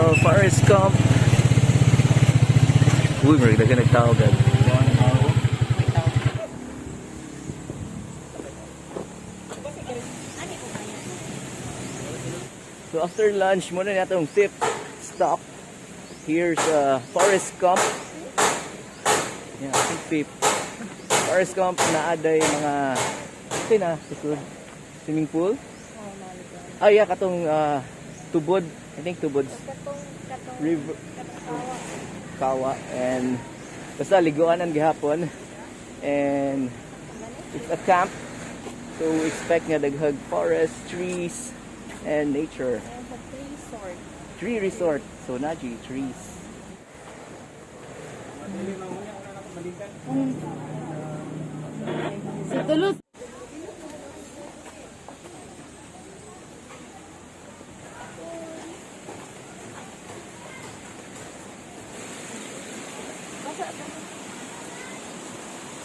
Sa forest camp. Uy, may daghan nagtao gag. So after lunch, muna na atong fifth stop here sa forest camp. Yeah, I think fifth. Forest camp na aday mga ito na sukod swimming pool. Ah, yeah, katong tubod. I think tubod Katong river katong kawa. Kawa and basta liguanan gihapon and it's a camp, so we expect nga daghag forest, trees and nature. And sa tree resort. Tree resort, so naji trees. Sa tulos.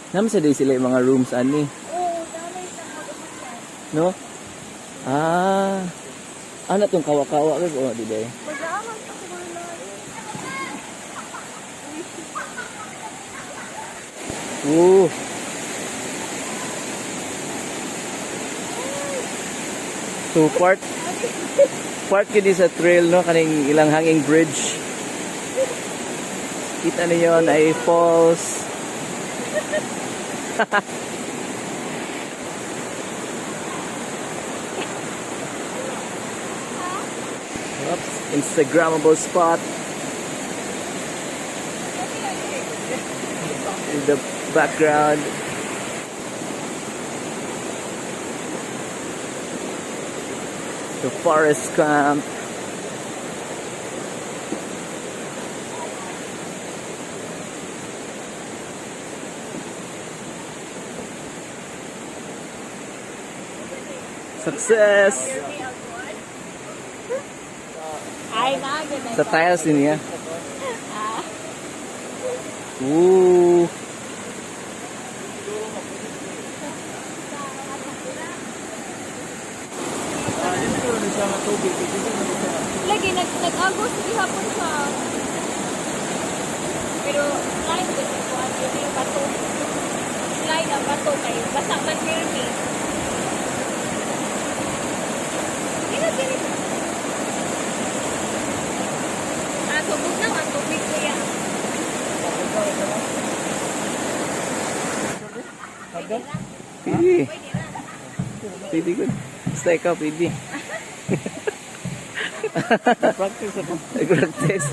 Naman sa day sila yung mga rooms ani. Oo, damay sa mag-usapan. No, ah, ano tong kawa-kawa kay, oh, di day. Mag-aaman pa siguro na. Ooh. So part yun sa trail, no, kaning ilang hanging bridge. Kita ninyo na ay falls. Oops, Instagrammable spot. In the background. The forest camp. Success! Ay, maaga na. Sa tiles din niya. Ooh. Lagi, nag-agos gihapon siya. Pero, slide ko sa kuwan, yun yung bato. Slide ang bato kayo. Basa man pirmi. Dili, dili. Ah, tubog na ang tubig, kuya. Pwede. Pwede na. Pwede ko. Basta ikaw, pwede. Practice ako. Nag-practice.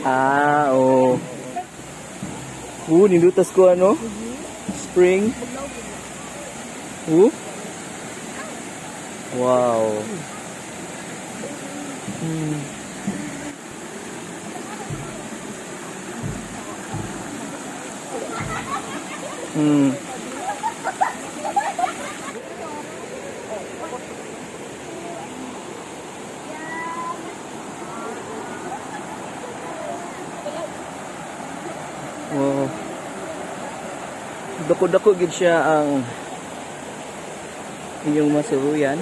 Ah, oo. Oh. Oo, nilutas ko ano? Spring. Oo. Wow. Wow. Dako-dako gid siya ang inyong masuruyan.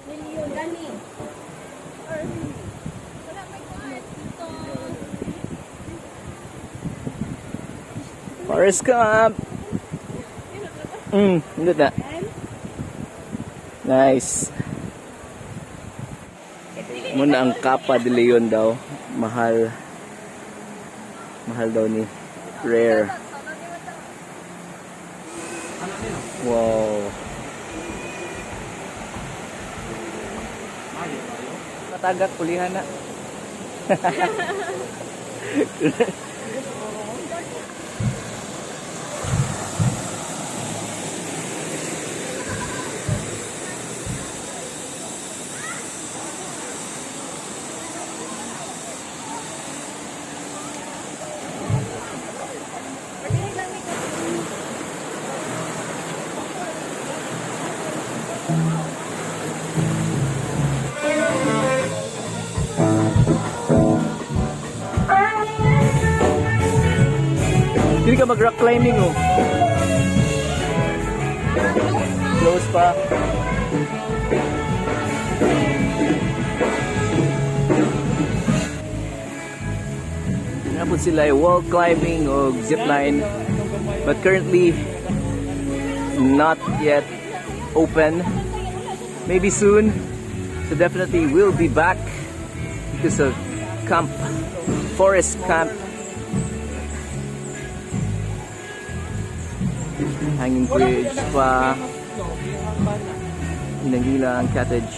Milyon, gani. Wala may kuwan dito. Forest Camp. Hindi na. Nice. Muna ang Capa de Leon daw. Mahal. Mahal daw ni. Rare. Wow. Matagak, pulihan na. Dili ka mag rock climbing oh. Close pa. Napod sila ay wall climbing o zip line, but currently not yet open. Maybe soon. So definitely we'll be back because of camp, forest camp. Hanging bridge pa. Hinangilang cottage.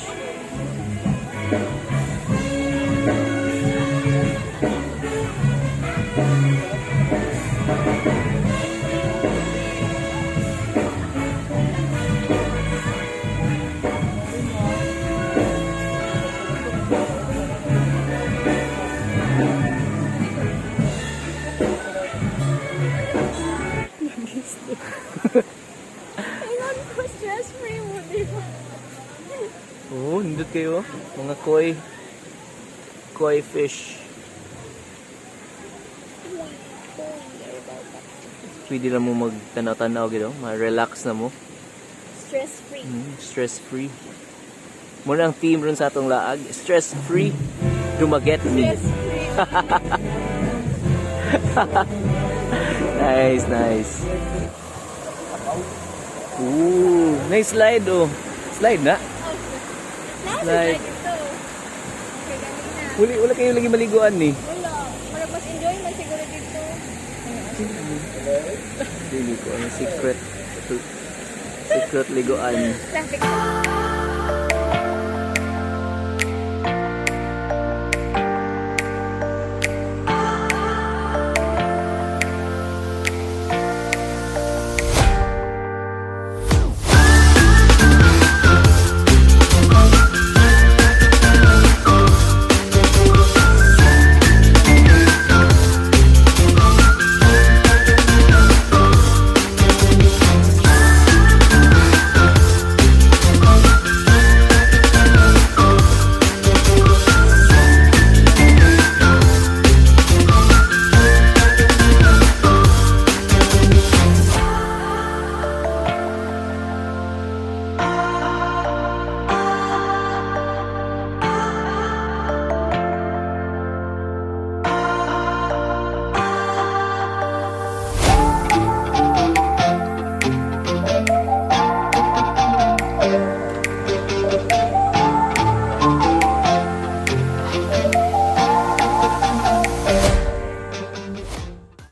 Ingon ko, stress free mo, di ba? Oh, nindot kayo. Mga koi. Koi fish. Pwede lang mo magtanaw-tanaw gito. Ma-relax na mo. Stress free. Stress free. Muna ang theme ron sa atong laag. Stress free. Dumaget me. Stress free. Nice, nice. Ooh, nice slide oh. Slide na. Nasa Like- slide ito. Okay, ganina. Uli, wala kayo lagi maliguan ni. Wala. Para mas enjoy man siguro dito. Dili ko ang secret secret liguan. Traffic.